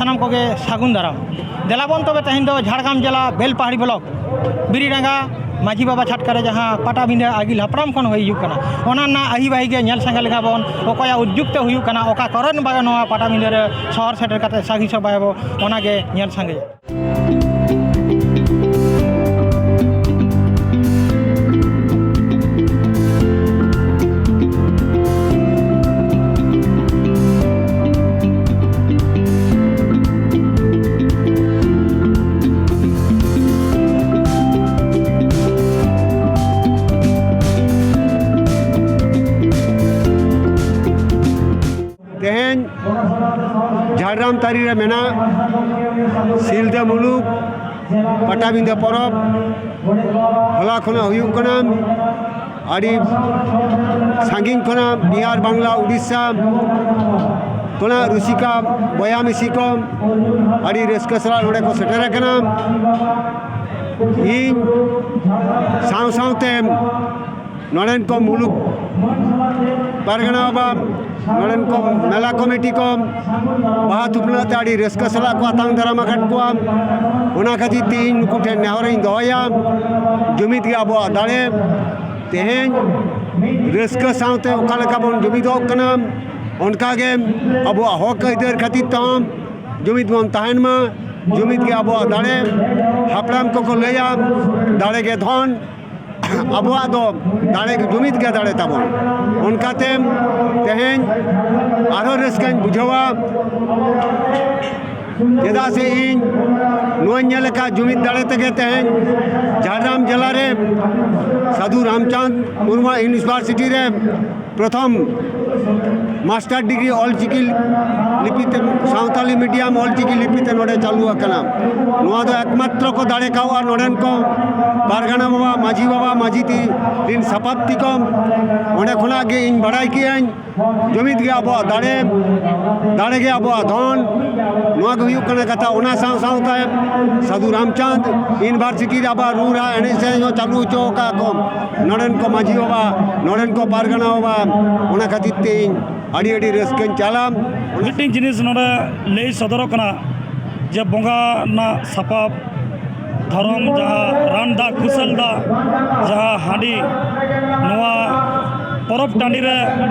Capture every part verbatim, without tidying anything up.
ᱥᱟᱱᱟᱢ ᱠᱚᱜᱮ ᱥᱟᱹᱜᱩᱱ ᱫᱟᱨᱟᱢ᱾ ᱫᱮᱞᱟ ᱵᱚᱱ ᱛᱚᱵᱮ ᱛᱮᱦᱮᱧ ᱫᱚ ᱡᱷᱟᱲᱜᱨᱟᱢ ᱡᱮᱞᱟ ᱵᱮᱞᱯᱟᱦᱟᱲᱤ ᱵᱞᱚᱠ ᱵᱤᱨᱤᱰᱟᱸᱜᱟ ᱢᱟᱹᱡᱷᱤ ᱵᱟᱵᱟ ᱪᱷᱟᱴᱠᱟ ᱨᱮ ᱡᱟᱦᱟᱸ ᱯᱟᱴᱟᱵᱤᱸᱫᱷᱟᱹ ᱟᱹᱜᱤᱞ ᱦᱟᱯᱲᱟᱢ ᱠᱷᱚᱱ ᱦᱩᱭ ᱦᱤᱡᱩᱜ ᱠᱟᱱᱟ, ᱚᱱᱟ ᱨᱮᱱᱟᱜ ᱟᱹᱦᱤᱵᱟᱹᱦᱤ ᱜᱮ ᱧᱮᱞ ᱥᱟᱸᱜᱮ ᱞᱮᱠᱟ ᱵᱚᱱ᱾ ᱚᱠᱚᱭᱟᱜ ᱩᱫᱽᱡᱩᱠ ᱛᱮ ᱦᱩᱭᱩᱜ ᱠᱟᱱᱟ, ᱚᱠᱟ ᱠᱚᱨᱮᱱ ᱵᱟᱝ ᱱᱚᱣᱟ ᱯᱟᱴᱟᱵᱤᱸᱫᱷᱟᱹ ᱨᱮ ᱥᱚᱦᱚᱨ ᱥᱮᱴᱮᱨ ᱠᱟᱛᱮ ᱥᱟᱹᱠᱷᱤ ᱥᱚᱵᱷᱟᱭᱟᱵᱚ, ᱚᱱᱟᱜᱮ ᱧᱮᱞ ᱥᱟᱸᱜᱮᱭᱟ᱾ ᱛᱮᱦᱮᱧ ᱡᱷᱟᱲᱜᱨᱟᱢ ᱛᱟᱹᱨᱤ ᱨᱮ ᱢᱮᱱᱟᱜ ᱥᱤᱞᱫᱟᱹ ᱢᱩᱞᱩᱠ ᱯᱟᱴᱟᱵᱤᱸᱫᱟᱹ ᱯᱚᱨᱚᱵᱽ ᱦᱚᱞᱟ ᱠᱷᱚᱱᱟᱜ ᱦᱩᱭᱩᱜ ᱠᱟᱱᱟ᱾ ᱟᱹᱰᱤ ᱥᱟᱺᱜᱤᱧ ᱠᱷᱚᱱᱟᱜ ᱵᱤᱦᱟᱨ, ᱵᱟᱝᱞᱟ, ᱩᱰᱤᱥᱥᱟ ᱠᱷᱚᱱᱟᱜ ᱨᱩᱥᱤᱠᱟ ᱵᱚᱭᱦᱟ ᱢᱤᱥᱤ ᱠᱚ ᱟᱹᱰᱤ ᱨᱟᱹᱥᱠᱟᱹ ᱥᱟᱞᱟᱜ ᱱᱚᱰᱮ ᱠᱚ ᱥᱮᱴᱮᱨ ᱟᱠᱟᱱᱟ᱾ ᱤᱧ ᱥᱟᱶ ᱥᱟᱶᱛᱮ ᱱᱚᱰᱮᱱ ᱠᱚ ᱢᱩᱞᱩᱠ ᱯᱟᱨᱜᱟᱱᱟ ᱵᱟᱵᱟ, ᱱᱚᱰᱮᱱ ᱠᱚ ᱢᱮᱞᱟ ᱠᱚᱢᱤᱴᱤ ᱠᱚ ᱵᱟᱦᱟ ᱛᱷᱩᱯᱱᱟᱹᱜ ᱛᱮ ᱟᱹᱰᱤ ᱨᱟᱹᱥᱠᱟᱹ ᱥᱟᱞᱟᱜ ᱠᱚ ᱟᱛᱟᱝ ᱫᱟᱨᱟᱢ ᱟᱠᱟᱫ ᱠᱚᱣᱟ᱾ ᱚᱱᱟ ᱠᱷᱟᱹᱛᱤᱨ ᱛᱮ ᱤᱧ ᱱᱩᱠᱩ ᱴᱷᱮᱱ ᱱᱮᱦᱚᱨᱤᱧ ᱫᱚᱦᱚᱭᱟ, ᱡᱩᱢᱤᱫ ᱜᱮ ᱟᱵᱚᱣᱟᱜ ᱫᱟᱲᱮ᱾ ᱛᱮᱦᱮᱧ ᱨᱟᱹᱥᱠᱟᱹ ᱥᱟᱶᱛᱮ ᱚᱠᱟ ᱞᱮᱠᱟ ᱵᱚᱱ ᱡᱩᱢᱤᱫᱚᱜ ᱠᱟᱱᱟ, ᱚᱱᱠᱟᱜᱮ ᱟᱵᱚᱣᱟᱜ ᱦᱚᱠ ᱟᱹᱭᱫᱟᱹᱨ ᱠᱷᱟᱹᱛᱤᱨ ᱛᱮᱦᱚᱸ ᱡᱩᱢᱤᱫ ᱵᱚᱱ ᱛᱟᱦᱮᱱ ᱢᱟ᱾ ᱡᱩᱢᱤᱫ ᱜᱮ ᱟᱵᱚᱣᱟᱜ ᱫᱟᱲᱮ᱾ ᱦᱟᱯᱲᱟᱢ ᱠᱚᱠᱚ ᱞᱟᱹᱭᱟ, ᱫᱟᱲᱮ ᱜᱮ ᱫᱷᱚᱱ᱾ ᱟᱵᱚᱣᱟᱜ ᱫᱚ ᱫᱟᱲᱮ, ᱡᱩᱢᱤᱫ ᱜᱮ ᱫᱟᱲᱮ ᱛᱟᱵᱚᱱ᱾ ᱚᱱᱠᱟᱛᱮ ᱛᱮᱦᱮᱧ ᱟᱨᱦᱚᱸ ᱨᱟᱹᱥᱠᱟᱹᱧ ᱵᱩᱡᱷᱟᱹᱣᱟ, ᱪᱮᱫᱟᱜ ᱥᱮ ᱤᱧ ᱱᱚᱣᱟᱧ ᱧᱮᱞ ᱟᱠᱟᱫ, ᱡᱩᱢᱤᱫ ᱫᱟᱲᱮ ᱛᱮᱜᱮ ᱛᱮᱦᱮᱧ ᱡᱷᱟᱲᱜᱨᱟᱢ ᱡᱮᱞᱟ ᱨᱮ ᱥᱟᱹᱫᱷᱩ ᱨᱟᱢᱪᱟᱸᱫᱽ ᱢᱩᱨᱢᱩ ᱤᱭᱩᱱᱤᱵᱷᱟᱨᱥᱤᱴᱤ ᱨᱮ ᱯᱨᱚᱛᱷᱚᱢ ᱢᱟᱥᱴᱟᱨ ᱰᱤᱜᱽᱨᱤ ᱚᱞᱪᱤᱠᱤ ᱞᱤᱯᱤᱛᱮ, ᱥᱟᱶᱛᱟᱞᱤ ᱢᱤᱰᱤᱭᱟᱢ ᱚᱞᱪᱤᱠᱤ ᱞᱤᱯᱤᱛᱮ ᱱᱚᱰᱮ ᱪᱟᱹᱞᱩ ᱟᱠᱟᱱᱟ᱾ ᱱᱚᱣᱟ ᱫᱚ ᱮᱠᱢᱟᱛᱨᱚ ᱠᱚ ᱫᱟᱲᱮ ᱠᱟᱣᱟ ᱱᱚᱰᱮᱱ ᱠᱚ ᱯᱟᱨᱜᱟᱱᱟ ᱵᱟᱵᱟ, ᱢᱟᱹᱡᱷᱤ ᱵᱟᱵᱟ, ᱢᱟᱹᱡᱷᱤ ᱛᱤ ᱨᱤᱱ ᱥᱟᱯᱟᱵ ᱛᱤᱠᱚ᱾ ᱚᱸᱰᱮ ᱠᱷᱚᱱᱟᱜ ᱜᱮ ᱤᱧ ᱵᱟᱲᱟᱭ ᱠᱮᱜᱼᱟᱹᱧ, ᱡᱩᱢᱤᱫ ᱜᱮ ᱟᱵᱚᱣᱟᱜ ᱫᱟᱲᱮ, ᱫᱟᱲᱮ ᱜᱮ ᱟᱵᱚᱣᱟᱜ ᱫᱷᱚᱱ᱾ ᱱᱚᱣᱟ ᱜᱮ ᱦᱩᱭᱩᱜ ᱠᱟᱱᱟ ᱠᱟᱛᱷᱟ᱾ ᱚᱱᱟ ᱥᱟᱶ ᱥᱟᱶᱛᱮ ᱥᱟᱹᱫᱷᱩ ᱨᱟᱢᱪᱟᱸᱫᱽ ᱤᱭᱩᱱᱤᱵᱷᱟᱨᱥᱤᱴᱤ ᱨᱮ ᱟᱵᱚᱣᱟᱜ ᱨᱩ ᱨᱟᱦᱟ ᱮᱱᱮᱡ ᱥᱮᱨᱮᱧ ᱦᱚᱸ ᱪᱟᱹᱞᱩ ᱦᱚᱪᱚ ᱟᱠᱟᱫ ᱠᱚ ᱱᱚᱰᱮᱱ ᱠᱚ ᱢᱟᱹᱡᱷᱤ ᱵᱟᱵᱟ, ᱱᱚᱰᱮᱱ ᱠᱚ ᱯᱟᱨᱜᱟᱱᱟ ᱵᱟᱵᱟ᱾ ᱚᱱᱟ ᱠᱷᱟᱹᱛᱤᱨ ᱛᱮ ᱤᱧ ᱟᱹᱰᱤ ᱟᱹᱰᱤ ᱨᱟᱹᱥᱠᱟᱹᱧ ᱪᱟᱞᱟᱢ᱾ ᱢᱤᱫᱴᱮᱱ ᱡᱤᱱᱤᱥ ᱱᱚᱰᱮ ᱞᱟᱹᱭ ᱥᱚᱫᱚᱨᱚᱜ ᱠᱟᱱᱟ ᱡᱮ ᱵᱚᱸᱜᱟ ᱨᱮᱱᱟᱜ ᱥᱟᱯᱟᱵ, ᱫᱷᱚᱨᱚᱢ ᱡᱟᱦᱟᱸ ᱨᱟᱱ ᱫᱟᱜ, ᱠᱩᱥᱟᱹᱞ ᱫᱟᱜ, ᱡᱟᱦᱟᱸ ᱦᱟᱺᱰᱤ, ᱱᱚᱣᱟ ᱯᱚᱨᱚᱵᱽ ᱴᱟᱺᱰᱤ ᱨᱮ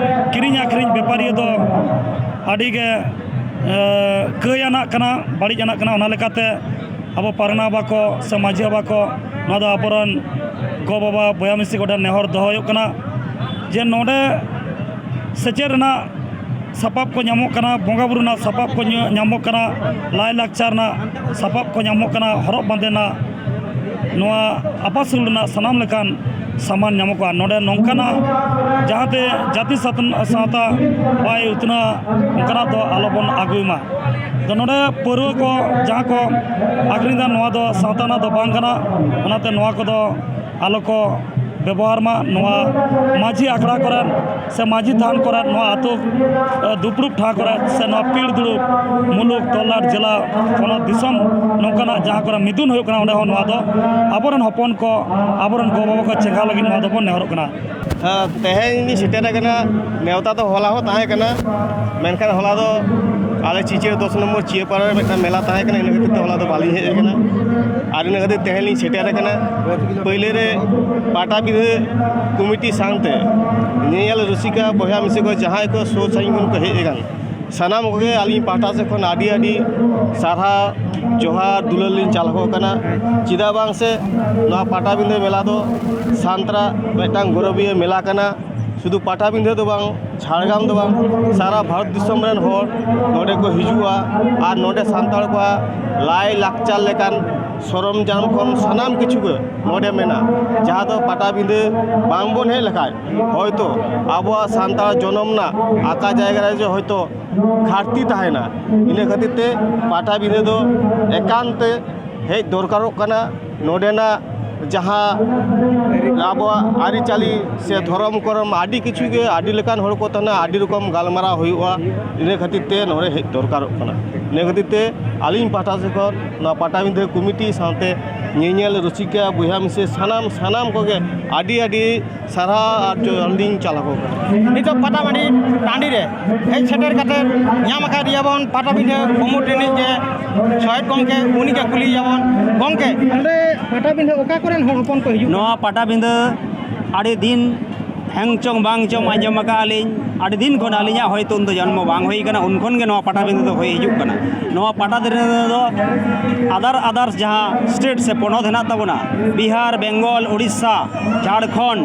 ᱠᱤᱨᱤᱧ ᱟᱹᱠᱷᱨᱤᱧ ᱵᱮᱯᱟᱨᱤᱭᱟᱹ ᱫᱚ ᱟᱹᱰᱤ ᱜᱮ, ᱮ, ᱠᱟᱹᱭ ᱟᱱᱟᱜ ᱠᱟᱱᱟ, ᱵᱟᱹᱲᱤᱡ ᱟᱱᱟᱜ ᱠᱟᱱᱟ᱾ ᱚᱱᱟ ᱞᱮᱠᱟᱛᱮ ᱟᱵᱚ ᱯᱟᱨᱜᱟᱱᱟ ᱵᱟᱵᱟ ᱠᱚ ᱥᱮ ᱢᱟᱹᱡᱷᱤ ᱵᱟᱵᱟ ᱠᱚ, ᱱᱚᱣᱟ ᱫᱚ ᱟᱵᱚᱨᱮᱱ ᱜᱚ ᱵᱟᱵᱟ ᱵᱚᱭᱦᱟ ᱢᱤᱥᱤ ᱠᱚᱴᱷᱮᱱ ᱱᱮᱦᱚᱨ ᱫᱚᱦᱚ ᱦᱩᱭᱩᱜ ᱠᱟᱱᱟ ᱡᱮ ᱱᱚᱰᱮ ᱥᱮᱪᱮᱫ ᱨᱮᱱᱟᱜ ᱥᱟᱯᱟᱵ ᱠᱚ ᱧᱟᱢᱚᱜ ᱠᱟᱱᱟ, ᱵᱚᱸᱜᱟ ᱵᱩᱨᱩ ᱨᱮᱱᱟᱜ ᱥᱟᱯᱟᱵ ᱠᱚ ᱧᱟ-, ᱧᱟᱢᱚᱜ ᱠᱟᱱᱟ, ᱞᱟᱭᱼᱞᱟᱠᱪᱟᱨ ᱨᱮᱱᱟᱜ ᱥᱟᱯᱟᱵ ᱠᱚ ᱧᱟᱢᱚᱜ ᱠᱟᱱᱟ, ᱦᱚᱨᱚᱜ ᱵᱟᱸᱫᱮ ᱨᱮᱱᱟᱜ, ᱱᱚᱣᱟ ᱟᱯᱟᱥᱩᱞ ᱨᱮᱱᱟᱜ ᱥᱟᱱᱟᱢ ᱞᱮᱠᱟᱱ ᱥᱟᱢᱟᱱ ᱧᱟᱢᱚᱜᱼᱟ᱾ ᱱᱚᱰᱮ ᱱᱚᱝᱠᱟᱱᱟᱜ ᱡᱟᱦᱟᱸᱛᱮ ᱡᱟᱹᱛᱤ ᱥᱟᱛ-, ᱥᱟᱶᱛᱟ ᱵᱟᱭ ᱩᱛᱱᱟᱹᱜᱼᱟ, ᱚᱱᱠᱟᱱᱟᱜ ᱫᱚ ᱟᱞᱚᱵᱚᱱ ᱟᱹᱜᱩᱭ ᱢᱟ᱾ ᱛᱚ ᱱᱚᱰᱮ ᱯᱟᱹᱨᱣᱟᱹ ᱠᱚ ᱡᱟᱦᱟᱸ ᱠᱚ ᱟᱹᱠᱷᱨᱤᱧ ᱮᱫᱟ, ᱱᱚᱣᱟ ᱫᱚ ᱥᱟᱶᱛᱟ ᱨᱮᱱᱟᱜ ᱫᱚ ᱵᱟᱝ ᱠᱟᱱᱟ᱾ ᱚᱱᱟᱛᱮ ᱱᱚᱣᱟ ᱠᱚᱫᱚ ᱟᱞᱚ ᱠᱚ ᱵᱮᱵᱚᱦᱟᱨ ᱢᱟ᱾ ᱱᱚᱣᱟ ᱢᱟᱹᱡᱷᱤ ᱟᱠᱷᱲᱟ ᱠᱚᱨᱮ ᱥᱮ ᱢᱟᱹᱡᱷᱤ ᱛᱷᱟᱱ ᱠᱚᱨᱮ ᱱᱚᱣᱟ ᱟᱹᱛᱩ, ᱮ, ᱫᱩᱯᱲᱩᱵ ᱴᱷᱟᱶ ᱠᱚᱨᱮ ᱥᱮ ᱱᱚᱣᱟ ᱯᱤᱲ ᱫᱩᱲᱩᱵ, ᱢᱩᱞᱩᱠ, ᱛᱚᱞᱟᱴ, ᱡᱮᱞᱟ, ᱯᱚᱱᱚᱛ, ᱫᱤᱥᱚᱢ, ᱱᱚᱝᱠᱟᱱᱟᱜ ᱡᱟᱦᱟᱸ ᱠᱚᱨᱮ ᱢᱤᱫᱩᱱ ᱦᱩᱭᱩᱜ ᱠᱟᱱᱟ, ᱚᱸᱰᱮ ᱦᱚᱸ ᱱᱚᱣᱟ ᱫᱚ ᱟᱵᱚᱨᱮᱱ ᱦᱚᱯᱚᱱ ᱠᱚ, ᱟᱵᱚᱨᱮᱱ ᱜᱚ ᱵᱟᱵᱟ ᱠᱚ ᱪᱮᱸᱜᱷᱟᱣ ᱞᱟᱹᱜᱤᱫ ᱱᱚᱣᱟ ᱫᱚᱵᱚᱱ ᱱᱮᱦᱚᱨᱚᱜ ᱠᱟᱱᱟ᱾ ᱦᱮᱸ, ᱛᱮᱦᱮᱧ ᱞᱤᱧ ᱥᱮᱴᱮᱨ ᱟᱠᱟᱱᱟ᱾ ᱱᱮᱣᱛᱟ ᱫᱚ ᱦᱚᱞᱟ ᱦᱚᱸ ᱛᱟᱦᱮᱸ ᱠᱟᱱᱟ, ᱢᱮᱱᱠᱷᱟᱱ ᱦᱚᱞᱟ ᱫᱚ ᱟᱞᱮ ᱪᱤᱪᱟᱹ ᱫᱚᱥ ᱱᱚᱢᱵᱚᱨ ᱪᱤᱭᱟᱹᱯᱟᱲᱟ ᱨᱮ ᱢᱤᱫᱴᱟᱝ ᱢᱮᱞᱟ ᱛᱟᱦᱮᱸ ᱠᱟᱱᱟ, ᱤᱱᱟᱹ ᱠᱷᱟᱹᱛᱤᱨ ᱛᱮ ᱦᱚᱞᱟ ᱫᱚ ᱵᱟᱹᱞᱤᱧ ᱦᱮᱡ ᱟᱠᱟᱱᱟ᱾ ᱟᱨ ᱤᱱᱟᱹ ᱠᱷᱟᱹᱛᱤᱨ ᱛᱮᱦᱮᱧ ᱞᱤᱧ ᱥᱮᱴᱮᱨ ᱟᱠᱟᱱᱟ᱾ ᱯᱟᱹᱭᱞᱟᱹ ᱨᱮ ᱯᱟᱴᱟᱵᱤᱸᱫᱷᱟᱹ ᱠᱚᱢᱤᱴᱤ ᱥᱟᱶᱛᱮ ᱧᱮᱧᱮᱞ ᱨᱩᱥᱤᱠᱟ ᱵᱚᱭᱦᱟ ᱢᱤᱥᱤ ᱠᱚ ᱡᱟᱦᱟᱸᱭ ᱠᱚ ᱥᱩᱨ ᱥᱟᱺᱜᱤᱧ ᱠᱷᱚᱱ ᱠᱚ ᱦᱮᱡ ᱟᱠᱟᱱ, ᱥᱟᱱᱟᱢ ᱠᱚᱜᱮ ᱟᱹᱞᱤᱧ ᱯᱟᱦᱴᱟ ᱥᱮᱫ ᱠᱷᱚᱱ ᱟᱹᱰᱤ ᱟᱹᱰᱤ ᱥᱟᱨᱦᱟᱣ, ᱡᱚᱦᱟᱨ, ᱫᱩᱞᱟᱹᱲ ᱞᱤᱧ ᱪᱟᱞ ᱟᱠᱚ ᱠᱟᱱᱟ᱾ ᱪᱮᱫᱟᱜ ᱵᱟᱝ ᱥᱮ ᱱᱚᱣᱟ ᱯᱟᱴᱟᱵᱤᱸᱫᱷᱟᱹ ᱢᱮᱞᱟ ᱫᱚ ᱥᱟᱱᱛᱟᱲᱟᱜ ᱢᱤᱫᱴᱟᱝ ᱜᱚᱨᱚᱵᱤᱭᱟᱹ ᱢᱮᱞᱟ ᱠᱟᱱᱟ᱾ ᱥᱩᱫᱷᱩ ᱯᱟᱴᱟᱵᱤᱸᱫᱷᱟᱹ ᱫᱚ ᱵᱟᱝ, ᱡᱷᱟᱲᱜᱨᱟᱢ ᱫᱚ ᱵᱟᱝ, ᱥᱟᱨᱟ ᱵᱷᱟᱨᱚᱛ ᱫᱤᱥᱚᱢ ᱨᱮᱱ ᱦᱚᱲ ᱱᱚᱰᱮ ᱠᱚ ᱦᱤᱡᱩᱜᱼᱟ᱾ ᱟᱨ ᱱᱚᱰᱮ ᱥᱟᱱᱛᱟᱲ ᱠᱚᱣᱟᱜ ᱞᱟᱭ ᱞᱟᱠᱪᱟᱨ ᱞᱮᱠᱟᱱ ᱥᱚᱨᱚᱢᱡᱟᱢ ᱠᱷᱚᱱ ᱥᱟᱱᱟᱢ ᱠᱤᱪᱷᱩ ᱜᱮ ᱱᱚᱰᱮ ᱢᱮᱱᱟᱜᱼᱟ, ᱡᱟᱦᱟᱸ ᱫᱚ ᱯᱟᱴᱟᱵᱤᱸᱫᱷᱟᱹ ᱵᱟᱝ ᱵᱚᱱ ᱦᱮᱡ ᱞᱮᱠᱷᱟᱱ ᱦᱚᱭᱛᱚ ᱟᱵᱚᱣᱟᱜ ᱥᱟᱱᱛᱟᱲ ᱡᱚᱱᱚᱢ ᱨᱮᱱᱟᱜ ᱟᱠᱟ ᱡᱟᱭᱜᱟ ᱨᱮ ᱡᱮ ᱦᱚᱭᱛᱚ ᱜᱷᱟᱴᱛᱤ ᱛᱟᱦᱮᱱᱟ᱾ ᱤᱱᱟᱹ ᱠᱷᱟᱹᱛᱤᱨ ᱛᱮ ᱯᱟᱴᱟᱵᱤᱸᱫᱷᱟᱹ ᱫᱚ ᱮᱠᱟᱱᱛᱮ ᱦᱮᱡ ᱫᱚᱨᱠᱟᱨᱚᱜ ᱠᱟᱱᱟ᱾ ᱱᱚᱰᱮᱱᱟᱜ ᱡᱟᱦᱟᱸ ᱟᱵᱚᱣᱟᱜ ᱟᱹᱨᱤᱪᱟᱹᱞᱤ ᱥᱮ ᱫᱷᱚᱨᱚᱢ ᱠᱚᱨᱚᱢ ᱟᱹᱰᱤ ᱠᱤᱪᱷᱩ ᱜᱮ, ᱟᱹᱰᱤ ᱞᱮᱠᱟᱱ ᱦᱚᱲ ᱠᱚ ᱛᱟᱦᱮᱱᱟ, ᱟᱹᱰᱤ ᱨᱚᱠᱚᱢ ᱜᱟᱞᱢᱟᱨᱟᱣ ᱦᱩᱭᱩᱜᱼᱟ᱾ ᱤᱱᱟᱹ ᱠᱷᱟᱹᱛᱤᱨ ᱛᱮ ᱱᱚᱰᱮ ᱦᱮᱡ ᱫᱚᱨᱠᱟᱨᱚᱜ ᱠᱟᱱᱟ᱾ ᱤᱱᱟᱹ ᱠᱷᱟᱹᱛᱤᱨ ᱛᱮ ᱟᱹᱞᱤᱧ ᱯᱟᱦᱴᱟ ᱥᱮᱫ ᱠᱷᱚᱱ ᱱᱚᱣᱟ ᱯᱟᱴᱟᱵᱤᱸᱫᱷᱟᱹ ᱠᱚᱢᱤᱴᱤ ᱥᱟᱶᱛᱮ ᱧᱮᱧᱮᱞ ᱨᱩᱥᱤᱠᱟ ᱵᱚᱭᱦᱟ ᱢᱤᱥᱮ ᱥᱟᱱᱟᱢ, ᱥᱟᱱᱟᱢ ᱠᱚᱜᱮ ᱟᱹᱰᱤ ᱟᱹᱰᱤ ᱥᱟᱨᱦᱟᱣ ᱟᱨ ᱡᱚᱦᱟᱨ ᱞᱤᱧ ᱪᱟᱞ ᱟᱠᱚ ᱠᱟᱱᱟ᱾ ᱱᱤᱛᱚᱜ ᱯᱟᱛᱟᱵᱟᱹᱱᱤ ᱴᱟᱺᱰᱤ ᱨᱮ ᱦᱮᱡ ᱥᱮᱴᱮᱨ ᱠᱟᱛᱮ ᱧᱟᱢ ᱟᱠᱟᱫᱮᱭᱟ ᱵᱚᱱ ᱯᱟᱴᱟᱵᱤᱸᱫᱷᱟᱹ ᱠᱩᱢᱩᱴ ᱨᱤᱱᱤᱡ ᱜᱮ ᱥᱚᱦᱮᱫ ᱜᱚᱢᱠᱮ, ᱩᱱᱤ ᱜᱮ ᱠᱩᱞᱤᱭᱮᱭᱟ ᱵᱚᱱ᱾ ᱜᱚᱢᱠᱮ, ᱱᱚᱰᱮ ᱯᱟᱴᱟᱵᱤᱸᱫᱷᱟᱹ ᱚᱠᱟ ᱠᱚᱨᱮᱱ ᱦᱚᱲ ᱦᱚᱯᱚᱱ ᱠᱚ ᱦᱤᱡᱩᱜ ᱠᱟᱱᱟ? ᱱᱚᱣᱟ ᱯᱟᱴᱟᱵᱤᱸᱫᱷᱟᱹ ᱟᱹᱰᱤ ᱫᱤᱱ ᱦᱮᱸ ᱪᱚᱝ ᱵᱟᱝ ᱪᱚᱝ ᱟᱸᱡᱚᱢ ᱟᱠᱟᱫᱼᱟ ᱞᱤᱧ, ᱟᱹᱰᱤ ᱫᱤᱱ ᱠᱷᱚᱱ ᱟᱹᱞᱤᱧᱟᱜ ᱦᱚᱭᱛᱳ ᱩᱱᱫᱚ ᱡᱚᱱᱢᱚ ᱵᱟᱝ ᱦᱩᱭ ᱠᱟᱱᱟ, ᱩᱱ ᱠᱷᱚᱱ ᱜᱮ ᱱᱚᱣᱟ ᱯᱟᱴᱟᱵᱤᱸᱫᱷᱟᱹ ᱫᱚ ᱦᱩᱭ ᱦᱤᱡᱩᱜ ᱠᱟᱱᱟ᱾ ᱱᱚᱣᱟ ᱯᱟᱴᱟᱵᱤᱸᱫᱷᱟᱹ ᱫᱚ other others ᱡᱟᱦᱟᱸ state ᱥᱮ ᱯᱚᱱᱚᱛ ᱦᱮᱱᱟᱜ ᱛᱟᱵᱚᱱᱟ, ᱵᱤᱦᱟᱨ, ᱵᱮᱝᱜᱚᱞ, ᱩᱲᱤᱥᱥᱟ, ᱡᱷᱟᱲᱠᱷᱚᱸᱰ,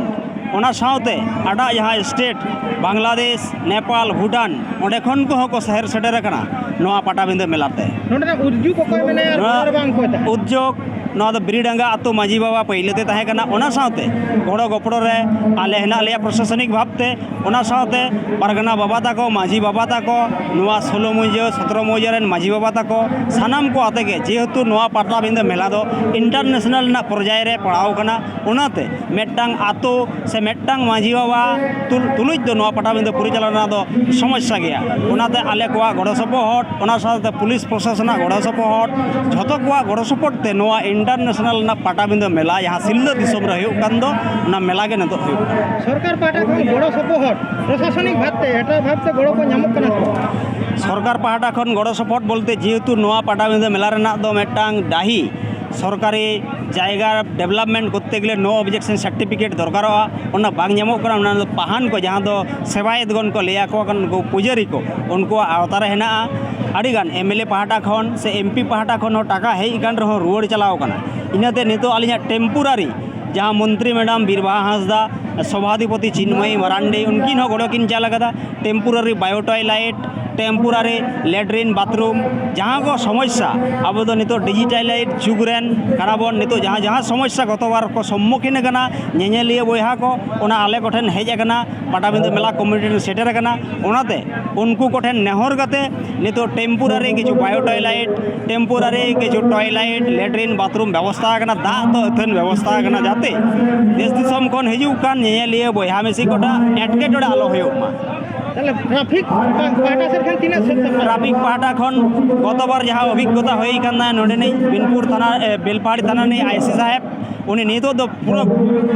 ᱚᱱᱟ ᱥᱟᱶᱛᱮ ᱮᱴᱟᱜ ᱡᱟᱦᱟᱸ state, ᱵᱟᱝᱞᱟᱫᱮᱥ, ᱱᱮᱯᱟᱞ, ᱵᱷᱩᱴᱟᱱ, ᱚᱸᱰᱮ ᱠᱷᱚᱱ ᱠᱚᱦᱚᱸ ᱠᱚ ᱥᱮᱦᱮᱨ ᱥᱮᱴᱮᱨ ᱟᱠᱟᱱᱟ ᱱᱚᱣᱟ ᱯᱟᱴᱟᱵᱤᱸᱫᱷᱟᱹ ᱢᱮᱞᱟ ᱛᱮ᱾ ᱱᱚᱰᱮᱱᱟᱜ ᱩᱫᱽᱡᱩᱠ ᱚᱠᱚᱭ ᱢᱮᱱᱟᱭᱟ ᱟᱨ ᱱᱚᱣᱟ ᱚᱠᱚᱭ ᱵᱟᱝ ᱚᱠᱚᱭ ᱛᱟᱦᱮᱸ? ᱩᱫᱽᱡᱩᱠ ᱱᱚᱣᱟ ᱫᱚ ᱵᱤᱨᱤᱰᱟᱸᱜᱟ ᱟᱹᱛᱩ ᱢᱟᱹᱡᱷᱤ ᱵᱟᱵᱟ ᱯᱟᱹᱭᱞᱟᱹ ᱛᱮ ᱛᱟᱦᱮᱸ ᱠᱟᱱᱟ᱾ ᱚᱱᱟ ᱥᱟᱶᱛᱮ ᱜᱚᱲᱚ ᱜᱚᱯᱚᱲᱚ ᱨᱮ ᱟᱞᱮ ᱦᱮᱱᱟᱜ ᱞᱮᱭᱟ ᱯᱨᱚᱥᱟᱥᱚᱱᱤᱠ ᱵᱷᱟᱵᱽ ᱛᱮ, ᱚᱱᱟ ᱥᱟᱶᱛᱮ ᱯᱟᱨᱜᱟᱱᱟ ᱵᱟᱵᱟ ᱛᱟᱠᱚ, ᱢᱟᱹᱡᱷᱤ ᱵᱟᱵᱟ ᱛᱟᱠᱚ, ᱱᱚᱣᱟ ᱥᱳᱞᱳ ᱢᱩᱡᱟᱹ, ᱥᱚᱛᱨᱚ ᱢᱩᱡᱟᱹ ᱨᱮᱱ ᱢᱟᱹᱡᱷᱤ ᱵᱟᱵᱟ ᱛᱟᱠᱚ, ᱥᱟᱱᱟᱢ ᱠᱚ ᱟᱛᱮ ᱜᱮ, ᱡᱮᱦᱮᱛᱩ ᱱᱚᱣᱟ ᱯᱟᱴᱟᱵᱤᱸᱫᱟᱹ ᱢᱮᱞᱟ ᱫᱚ international ᱨᱮᱱᱟᱜ ᱯᱚᱨᱡᱟᱭ ᱨᱮ ᱯᱟᱲᱟᱣ ᱠᱟᱱᱟ, ᱚᱱᱟᱛᱮ ᱢᱤᱫᱴᱟᱝ ᱟᱛᱳ ᱥᱮ ᱢᱤᱫᱴᱟᱝ ᱢᱟᱹᱡᱷᱤ ᱵᱟᱵᱟ ᱛᱩᱞ-, ᱛᱩᱞᱩᱡ ᱫᱚ ᱱᱚᱣᱟ ᱯᱟᱴᱟᱵᱤᱸᱫᱟᱹ ᱯᱚᱨᱤᱪᱟᱞᱚᱱᱟ ᱫᱚ ᱥᱚᱢᱚᱥᱥᱟ ᱜᱮᱭᱟ᱾ ᱚᱱᱟᱛᱮ ᱟᱞᱮ ᱠᱚᱣᱟᱜ ᱜᱚᱲᱚ ᱥᱚᱯᱚᱦᱚᱫ, ᱚᱱᱟ ᱥᱟᱶᱛᱮ ᱯᱩᱞᱤᱥ ᱯᱨᱚᱥᱟᱥᱚᱱᱟᱜ ᱜᱚᱲᱚ ᱥᱚᱯᱚᱦᱚᱫ, ᱡᱷᱚᱛᱚ ᱠᱚᱣᱟᱜ ᱜᱚᱲᱚ ᱥᱚᱯᱚᱦᱚᱫ ᱛᱮ ᱱᱚᱣᱟ international ᱨᱮᱱᱟᱜ ᱯᱟᱴᱟᱵᱤᱸᱫᱟᱹ ᱢᱮᱞᱟ, ᱡᱟᱦᱟᱸ ᱥᱤᱞᱫᱟᱹ ᱫᱤᱥᱚᱢ ᱨᱮ ᱦᱩᱭᱩᱜ ᱠᱟᱱ ᱫᱚ, ᱚᱱᱟ ᱢᱮᱞᱟ ᱜᱮ ᱱᱤᱛᱚᱜ ᱦᱩᱭᱩᱜ ᱠᱟᱱᱟ᱾ ᱥᱚᱨᱠᱟᱨ ᱯᱟᱦᱴᱟ ᱠᱷᱚᱱ ᱜᱚᱲᱚ ᱥᱚᱯᱚᱦᱚᱫ, ᱯᱨᱚᱥᱟᱥᱚᱱᱤᱠ ᱵᱷᱟᱵᱽ ᱛᱮ ᱮᱴᱟᱜ ᱵᱷᱟᱵᱽ ᱛᱮ ᱜᱚᱲᱚ ᱠᱚ ᱧᱟᱢᱚᱜ ᱠᱟᱱᱟ ᱥᱮ ᱵᱟᱝ? ᱥᱚᱨᱠᱟᱨ ᱯᱟᱦᱴᱟ ᱠᱷᱚᱱ ᱜᱚᱲᱚ ᱥᱚᱯᱚᱦᱚᱫ ᱵᱚᱞᱛᱮ, ᱡᱮᱦᱮᱛᱩ ᱱᱚᱣᱟ ᱯᱟᱴᱟᱵᱤᱸᱫᱟᱹ ᱢᱮᱞᱟ ᱨᱮᱱᱟᱜ ᱫᱚ ᱢᱤᱫᱴᱟᱝ ᱰᱟᱹᱦᱤ ᱥᱚᱨᱠᱟᱨᱤ ᱡᱟᱭᱜᱟ development ᱠᱚᱨᱛᱮ ᱜᱮᱞᱮ no objection certificate ᱫᱚᱨᱠᱟᱨᱚᱜᱼᱟ, ᱚᱱᱟ ᱵᱟᱝ ᱧᱟᱢᱚᱜ ᱠᱟᱱᱟ᱾ ᱚᱱᱟ ᱫᱚ ᱯᱟᱦᱟᱱ ᱠᱚ, ᱡᱟᱦᱟᱸ ᱫᱚ ᱥᱮᱵᱟᱭᱮᱛᱜᱚᱱ ᱠᱚ ᱞᱟᱹᱭ ᱟᱠᱚ ᱠᱟᱱ, ᱩᱱᱠᱩ ᱯᱩᱡᱟᱹᱨᱤ ᱠᱚ, ᱩᱱᱠᱩᱣᱟᱜ ᱟᱣᱛᱟ ᱨᱮ ᱦᱮᱱᱟᱜᱼᱟ᱾ ᱟᱹᱰᱤᱜᱟᱱ MLA ᱯᱟᱦᱴᱟ ᱠᱷᱚᱱ ᱥᱮ MP ᱯᱟᱦᱴᱟ ᱠᱷᱚᱱ ᱦᱚᱸ ᱴᱟᱠᱟ ᱦᱮᱡ ᱟᱠᱟᱱ ᱨᱮᱦᱚᱸ ᱨᱩᱣᱟᱹᱲ ᱪᱟᱞᱟᱣ ᱟᱠᱟᱱᱟ᱾ ᱤᱱᱟᱹᱛᱮ ᱱᱤᱛᱚᱜ ᱟᱹᱞᱤᱧᱟᱜ temporary, ᱡᱟᱦᱟᱸ ᱢᱚᱱᱛᱨᱤ madam ᱵᱤᱨᱵᱟᱦᱟ ᱦᱟᱸᱥᱫᱟ, ᱥᱚᱵᱷᱟᱫᱷᱤᱯᱚᱛᱤ ᱪᱤᱱᱢᱚᱭᱤ ᱢᱟᱨᱟᱱᱰᱤ, ᱩᱱᱠᱤᱱ ᱦᱚᱸ ᱜᱚᱲᱚ ᱠᱤᱱ ᱪᱟᱞ ᱟᱠᱟᱫᱟ᱾ Temporary bio toilet, temporary latrine bathroom, ᱡᱟᱦᱟᱸ ᱠᱚ ᱥᱚᱢᱚᱥᱥᱟ, ᱟᱵᱚ ᱫᱚ ᱱᱤᱛᱚᱜ digitalized ᱡᱩᱜᱽ ᱨᱮᱱ ᱠᱟᱱᱟ ᱵᱚᱱ᱾ ᱱᱤᱛᱚᱜ ᱡᱟᱦᱟᱸ, ᱡᱟᱦᱟᱸ ᱥᱚᱢᱚᱥᱥᱟ ᱜᱚᱛᱚ ᱵᱟᱨ ᱠᱚ ᱥᱚᱢᱢᱩᱠᱷᱤᱱ ᱟᱠᱟᱱᱟ ᱧᱮᱧᱮᱞᱤᱭᱟᱹ ᱵᱚᱭᱦᱟ ᱠᱚ, ᱚᱱᱟ ᱟᱞᱮ ᱠᱚᱴᱷᱮᱱ ᱦᱮᱡ ᱟᱠᱟᱱᱟ, ᱯᱟᱴᱟᱵᱤᱸᱫᱟᱹ ᱢᱮᱞᱟ ᱠᱚᱢᱤᱴᱤ ᱴᱷᱮᱱ ᱥᱮᱴᱮᱨ ᱟᱠᱟᱱᱟ᱾ ᱚᱱᱟᱛᱮ ᱩᱱᱠᱩ ᱠᱚᱴᱷᱮᱱ ᱱᱮᱦᱚᱨ ᱠᱟᱛᱮ ᱱᱤᱛᱚᱜ temporary ᱠᱤᱪᱷᱩ bio toilet, temporary ᱠᱤᱪᱷᱩ toilet, latrine bathroom ᱵᱮᱵᱚᱥᱛᱷᱟ ᱟᱠᱟᱱᱟ, ᱫᱟᱜ ᱫᱚ ᱟᱹᱛᱷᱟᱹᱱ ᱵᱮᱵᱚᱥᱛᱷᱟ ᱟᱠᱟᱱᱟ, ᱡᱟᱛᱮ ᱫᱮᱥ ᱫᱤᱥᱚᱢ ᱠᱷᱚᱱ ᱦᱤᱡᱩᱜ ᱠᱟᱱ ᱧᱮᱧᱮᱞᱤᱭᱟᱹ ᱵᱚᱭᱦᱟ ᱢᱤᱥᱤ ᱠᱚᱴᱷᱮᱱ ᱮᱴᱠᱮᱴᱚᱬᱮ ᱟᱞᱚ ᱦᱩᱭᱩᱜ ᱢᱟ᱾ ᱛᱟᱦᱞᱮ ᱴᱨᱟᱯᱷᱤᱠ ᱯᱟᱦᱴᱟ ᱥᱮᱫ ᱠᱷᱟᱱ ᱛᱤᱱᱟᱹᱜ ᱥᱮᱫ ᱛᱮ? ᱴᱨᱟᱯᱷᱤᱠ ᱯᱟᱦᱴᱟ ᱠᱷᱚᱱ ᱜᱚᱛᱚᱵᱟᱨ ᱡᱟᱦᱟᱸ ᱚᱵᱷᱤᱜᱽᱜᱚᱛᱟ ᱦᱩᱭ ᱠᱟᱱᱟ ᱱᱚᱰᱮᱱᱤᱡ ᱵᱤᱱᱯᱩᱨ ᱛᱷᱟᱱᱟ, ᱮ, ᱵᱮᱞᱯᱟᱦᱟᱲᱤ ᱛᱷᱟᱱᱟ ᱨᱤᱱᱤᱡ ᱟᱭ ᱥᱤ ᱥᱟᱦᱮᱵᱽ, ᱩᱱᱤ ᱱᱤᱛᱚᱜ ᱫᱚ ᱯᱩᱨᱟᱹ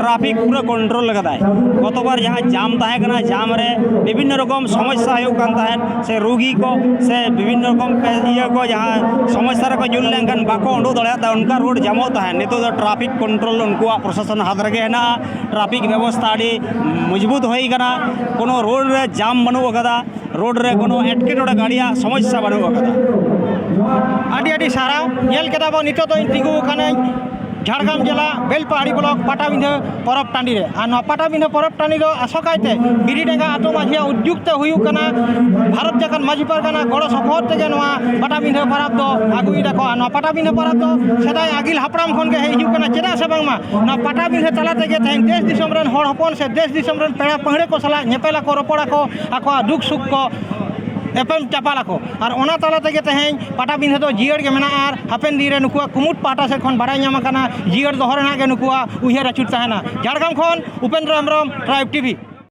ᱴᱨᱟᱯᱷᱤᱠ ᱯᱩᱨᱟᱹ ᱠᱚᱱᱴᱨᱳᱞ ᱟᱠᱟᱫᱟᱭ᱾ ᱜᱚᱛᱚᱵᱟᱨ ᱡᱟᱦᱟᱸ ᱡᱟᱢ ᱛᱟᱦᱮᱸ ᱠᱟᱱᱟ, ᱡᱟᱢ ᱨᱮ ᱵᱤᱵᱷᱤᱱᱱᱚ ᱨᱚᱠᱚᱢ ᱥᱚᱢᱚᱥᱥᱟ ᱦᱩᱭᱩᱜ ᱠᱟᱱ ᱛᱟᱦᱮᱸᱫ, ᱥᱮ ᱨᱩᱜᱤ ᱠᱚ ᱥᱮ ᱵᱤᱵᱷᱤᱱᱱᱚ ᱨᱚᱠᱚᱢ ᱯᱮ-, ᱤᱭᱟᱹ ᱠᱚ, ᱡᱟᱦᱟᱸ ᱥᱚᱢᱚᱥᱥᱟ ᱨᱮᱠᱚ ᱧᱩᱨ ᱞᱮᱱᱠᱷᱟᱱ ᱵᱟᱠᱚ ᱩᱰᱩᱠ ᱫᱟᱲᱮᱭᱟᱜ ᱛᱟᱦᱮᱸᱫ, ᱱᱤᱛᱚᱜ ᱫᱚ ᱴᱨᱟᱯᱷᱤᱠ ᱠᱚᱱᱴᱨᱳᱞ ᱩᱱᱠᱩᱣᱟᱜ ᱯᱨᱚᱥᱟᱥᱚᱱ ᱦᱟᱛ ᱨᱮᱜᱮ ᱦᱮᱱᱟᱜᱼᱟ᱾ ᱴᱨᱟᱯᱷᱤᱠ ᱵᱮᱵᱚᱥᱛᱷᱟ ᱟᱹᱰᱤ ᱢᱚᱡᱽᱵᱩᱛ ᱦᱩᱭ ᱠᱟᱱᱟ, ᱠᱳᱱᱳ ᱨᱳᱰ ᱨᱮ ᱡᱟᱢ ᱵᱟᱹᱱᱩᱜ ᱟᱠᱟᱫᱟ, ᱨᱳᱰ ᱨᱮ ᱠᱳᱱᱳ ᱮᱴᱠᱮᱴᱚᱬᱮ ᱜᱟᱹᱰᱤᱭᱟᱜ ᱥᱚᱢᱚᱥᱥᱟ ᱵᱟᱹᱱᱩᱜ ᱟᱠᱟᱫᱟ᱾ ᱟᱹᱰᱤ ᱟᱹᱰᱤ ᱥᱟᱨᱦᱟᱣ᱾ ᱧᱮᱞ ᱠᱮᱫᱟ ᱵᱚᱱ, ᱱᱤᱛᱚᱜ ᱫᱚ ᱤᱧ ᱛᱤᱸᱜᱩ ᱟᱠᱟᱱᱟᱹᱧ ᱡᱷᱟᱲᱜᱨᱟᱢ ᱡᱮᱞᱟ ᱵᱮᱞᱯᱟᱦᱟᱲᱤ ᱵᱞᱚᱠ ᱯᱟᱴᱟᱵᱤᱸᱫᱷᱟᱹ ᱯᱚᱨᱚᱵᱽ ᱴᱟᱺᱰᱤ ᱨᱮ᱾ ᱟᱨ ᱱᱚᱣᱟ ᱯᱟᱴᱟᱵᱤᱸᱫᱷᱟᱹ ᱯᱚᱨᱚᱵᱽ ᱴᱟᱺᱰᱤ ᱫᱚ ᱟᱥᱚᱠᱟᱭᱛᱮ ᱵᱤᱨᱤᱰᱟᱸᱜᱟ ᱟᱛᱳ ᱢᱟᱹᱡᱷᱤᱭᱟᱜ ᱩᱫᱽᱡᱳᱜᱽ ᱛᱮ ᱦᱩᱭᱩᱜ ᱠᱟᱱᱟ᱾ ᱵᱷᱟᱨᱚᱛ ᱡᱟᱠᱟᱛ ᱢᱟᱹᱡᱷᱤ ᱯᱟᱨᱜᱟᱱᱟ ᱜᱚᱲᱚ ᱥᱚᱯᱚᱦᱚᱫ ᱛᱮᱜᱮ ᱱᱚᱣᱟ ᱯᱟᱴᱟᱵᱤᱸᱫᱷᱟᱹ ᱯᱚᱨᱚᱵᱽ ᱫᱚ ᱟᱹᱜᱩᱭ ᱫᱟᱠᱚ᱾ ᱟᱨ ᱱᱚᱣᱟ ᱯᱟᱴᱟᱵᱤᱸᱫᱷᱟᱹ ᱯᱚᱨᱚᱵᱽ ᱫᱚ ᱥᱮᱫᱟᱭ ᱟᱹᱜᱤᱞ ᱦᱟᱯᱲᱟᱢ ᱠᱷᱚᱱ ᱜᱮ ᱦᱮᱡ ᱦᱤᱡᱩᱜ ᱠᱟᱱᱟ᱾ ᱪᱮᱫᱟᱜ ᱥᱮ ᱵᱟᱝᱢᱟ ᱱᱚᱣᱟ ᱯᱟᱴᱟᱵᱤᱸᱫᱷᱟᱹ ᱛᱟᱞᱟ ᱛᱮᱜᱮ ᱛᱮᱦᱮᱧ ᱫᱮᱥ ᱫᱤᱥᱚᱢ ᱨᱮᱱ ᱦᱚᱲ ᱦᱚᱯᱚᱱ ᱥᱮ ᱫᱮᱥ ᱫᱤᱥᱚᱢ ᱨᱮᱱ ᱯᱮᱲᱟ ᱯᱟᱹᱦᱲᱟᱹ ᱠᱚ ᱥᱟᱞᱟᱜ ᱧᱮᱯᱮᱞ ᱟᱠᱚ, ᱨᱚᱯᱚᱲ ᱟᱠᱚ, ᱟᱠᱚᱣᱟᱜ ᱫᱩᱠ ᱥᱩᱠ ᱠᱚ ᱮᱯᱮᱢ ᱪᱟᱯᱟᱞ ᱟᱠᱚ᱾ ᱟᱨ ᱚᱱᱟ ᱛᱟᱞᱟ ᱛᱮᱜᱮ ᱛᱮᱦᱮᱧ ᱯᱟᱴᱟᱵᱤᱸᱫᱷᱟᱹ ᱫᱚ ᱡᱤᱭᱟᱹᱲ ᱜᱮ ᱢᱮᱱᱟᱜᱼᱟ᱾ ᱟᱨ ᱦᱟᱯᱮᱱ ᱫᱤᱱ ᱨᱮ ᱱᱩᱠᱩᱣᱟᱜ ᱠᱩᱢᱩᱴ ᱯᱟᱦᱴᱟ ᱥᱮᱫ ᱠᱷᱚᱱ ᱵᱟᱲᱟᱭ ᱧᱟᱢ ᱟᱠᱟᱱᱟ, ᱡᱤᱭᱟᱹᱲ ᱫᱚᱦᱚ ᱨᱮᱱᱟᱜ ᱜᱮ ᱱᱩᱠᱩᱣᱟᱜ ᱩᱭᱦᱟᱹᱨ ᱟᱹᱪᱩᱨ ᱛᱟᱦᱮᱱᱟ᱾ ᱡᱷᱟᱲᱜᱨᱟᱢ ᱠᱷᱚᱱ ᱩᱯᱮᱱᱫᱨᱚ ᱦᱮᱢᱵᱨᱚᱢ, ᱴᱨᱟᱭᱤᱵᱽ ᱴᱤᱵᱷᱤ᱾